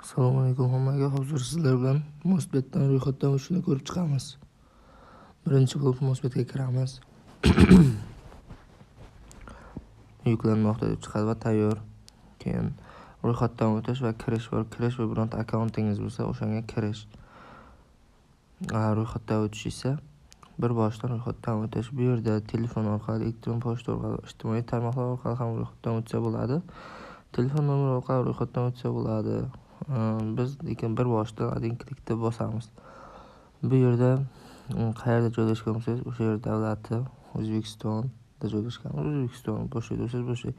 Assalomu alaykum hammaga. Hozir sizlar bilan Mostbetdan ro'yxatdan o'tishni ko'rib chiqamiz. Birinchi bo'lib Mostbetga kiramiz. Yuklanmoqda deb chiqadi va tayyor. Keyin ro'yxatdan o'tish va kirish bor. Kirish va bironta akkauntingiz bo'lsa, o'shanga kirish. Ro'yxatdan o'tish esa bir boshdan ro'yxatdan o'tish. Bu yerda telefon orqali, elektron pochta orqali, ijtimoiy tarmoqlar orqali ham ro'yxatdan o'tsa bo'ladi. Telefon nomeri orqali ro'yxatdan o'tsa bo'ladi. Biz lekin bir boshdan один klikda bosamiz. Bu yerda qayerda joylashgan bo'lsangiz, o'sha yer davlati O'zbekistonda joylashgan. O'zbekiston bo'shaydi, o'sha bo'shay.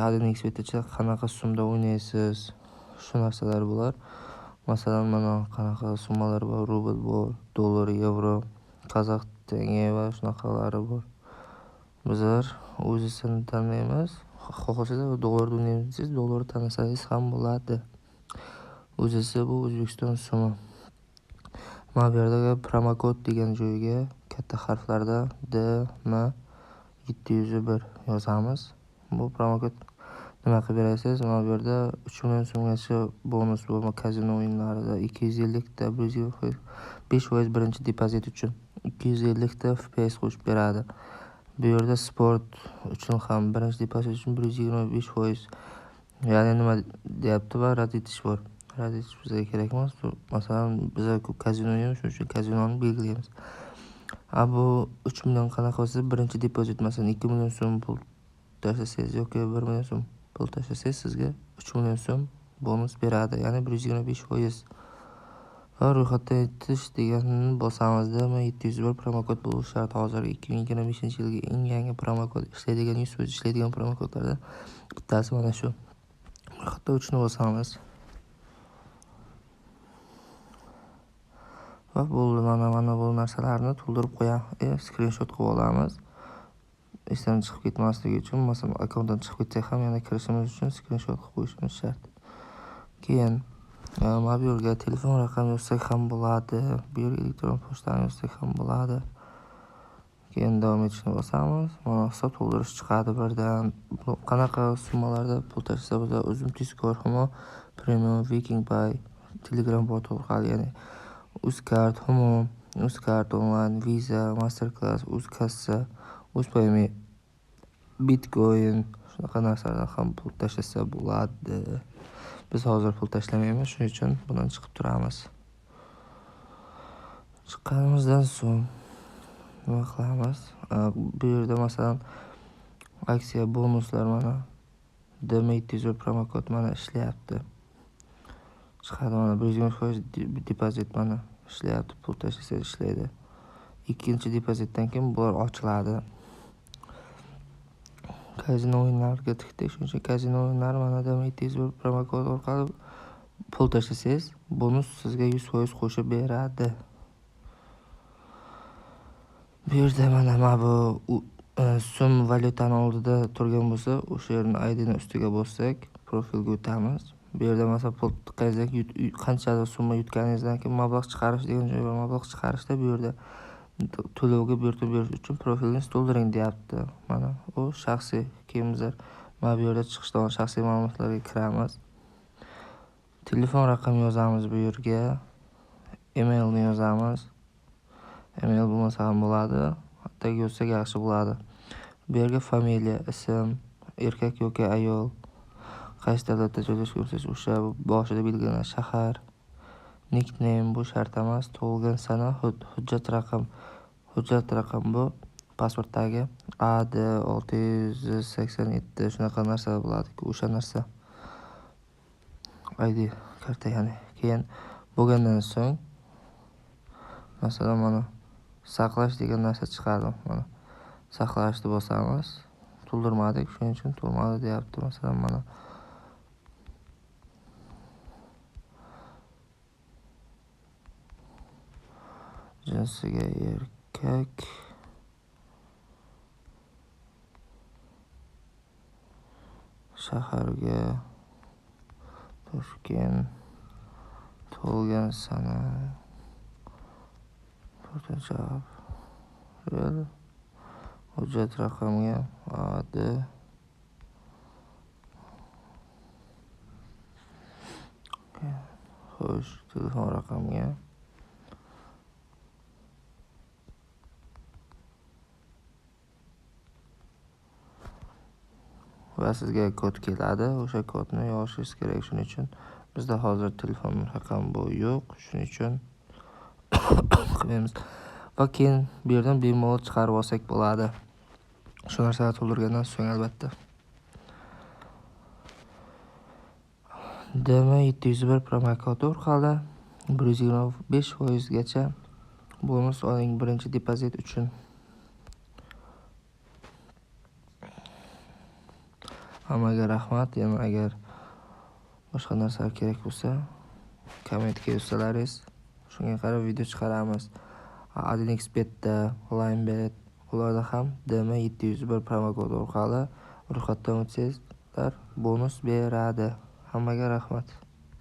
Один xbetda qanaqa sumda o'ynaysiz, shu narsalar bo'lar. Masalan, mana qanaqa summalar bor, rubl bor, dollar, yevro, qozoq tenge va shunaqalari bor. Bizlar o'zisini tanlaymiz. Xohlasangiz dollarda o'ynaymiz desangiz, dollar tanlasangiz ham bo'ladi. O'zisi bu O'zbekiston sumi. Mana bu yerdagi promokod degan joyga katta harflarda DM701 yozamiz. Bu promokod nima qilib berasiz? Mana bu yerda 3 million so'mgacha bonus bor kazino o'yinlarida 250 ta 5% birinchi depozit uchun 250 ta FPS qo'shib beradi. Bu yerda sport uchun ham birinchi depozit uchun 125%. Ya'ni nima deyapti va rad etish bor. Rad etish bizga kerak emas. Masalan, biz ko'p kazino o'ynaymiz, shuning uchun kazinoni belgilaymiz. Bu 3 million qanaqa bo'lsa, birinchi depozit masalan 2 million so'm pul tashlasangiz yoki 1 million so'm pul tashlasangiz, sizga 3 million so'm bonus beradi, ya'ni 125%. Va ro'yxatdan o'tish deganini bosamizda, 701 promokod bo'lishi shart. Hozir 2025-yilgi eng yangi promokod ishlaydigan, 100% ishlaydigan promokodlardan bittasi mana shu. Ro'yxatdan o'tishni bosamiz. Va bo'ldi, mana bu narsalarni to'ldirib qo'yamiz, skrinshot qilib olamiz. Esdan chiqib ketmasligi uchun, masalan, akkauntdan chiqib ketsak ham yana kirishimiz uchun skrinshot qilib qo'yishimiz shart. Keyin mana bu yerga telefon raqami yozsak ham bo'ladi, bu yerga elektron pochtani yozsak ham bo'ladi. Keyin davom etishni bosamiz. Mana hisob to'ldirish chiqadi birdan. Bu qanaqa summalarda pul tashlasa bo'ladi? Uzum Tezkor, Humo Premium, Viking Pay, Telegram bot orqali, ya'ni Uzcard, Humo, Uzcard Online, Visa, Masterclass, Uzkassa, Uzpayme, Bitcoin, shunaqa narsalardan ham pul tashlasa bo'ladi. Biz hozir pul tashlamaymiz, shuning uchun bundan chiqib turamiz. Chiqqanimizdan so'ng nima qilamiz? Bu yerda masalan aksiya bonuslar mana DM701 promokod mana ishlayapti. Chiqadi mana 125% depozit mana ishlayapti, pul tashlasangiz ishlaydi. Ikkinchi depozitdan keyin bular ochiladi. Kazino o'yinlariga tikdik, shuning uchun kazino o'yinlari mana DM701 promokod orqali pul tashlasangiz, bonus sizga 100% qo'shib beradi. Bu yerda mana bu so'm valyutani oldida turgan bo'lsa, o'sha yerni I D'ni ustiga bossak, profilga o'tamiz. Bu yerda masalan pul tiqqaningizdan keyin qancha summa yutganingizdan keyin mablag' chiqarish degan joy bor. Mablag' chiqarishda bu yerda to'lovga buyurtma berish uchun profilingizni to'ldiring deyapti. Mana u shaxsiy, keyin bizlar mana bu yerda chiqishdan shaxsiy ma'lumotlarga kiramiz. Telefon raqami yozamiz bu yerga, emailni yozamiz. Email bo'lmasa ham bo'ladi, hatto yozsak yaxshi bo'ladi. Bu yerga familiya, ism, erkak yoki ayol, qaysi davlatda joylashgan bo'lsangiz o'sha boshida belgilangan shahar, nickname bu shart emas, tug'ilgan sana, hujjat raqam. Hujjat raqam bu pasportdagi AD 687 shunaqa narsa bo'ladi-ku, o'sha narsa. ID karta ya'ni. Keyin bo'lgandan so'ng masalan mana saqlash degan narsa chiqadi. Mana saqlashni bosamiz. To'ldirmadik, shuning uchun to'lmadi deyapti. Masalan mana jinsiga erkak, shaharga Toshkent, tug'ilgan sana 4-aprel, hujjat raqamiga AD Xo'sh, telefon raqamga. Va sizga kod keladi. O'sha kodni yozishingiz kerak. Shuning uchun bizda hozir telefon raqami bu yo'q. Shuning uchun qilmaymiz. Va keyin bu yerdan bemalol chiqarib olsak bo'ladi. Shu narsalarni to'ldirgandan so'ng albatta. DM701 promokodi orqali 125% gacha bonus oling birinchi depozit uchun. Hammaga rahmat. Yana agar boshqa narsalar kerak bo'lsa, kommentga yozsalaringiz, shunga qarab video chiqaramiz. 1xBetda, LimeBet, ularda ham DM701 promokodi orqali ro'yxatdan o'tsangizlar bonus beradi. Hammaga rahmat.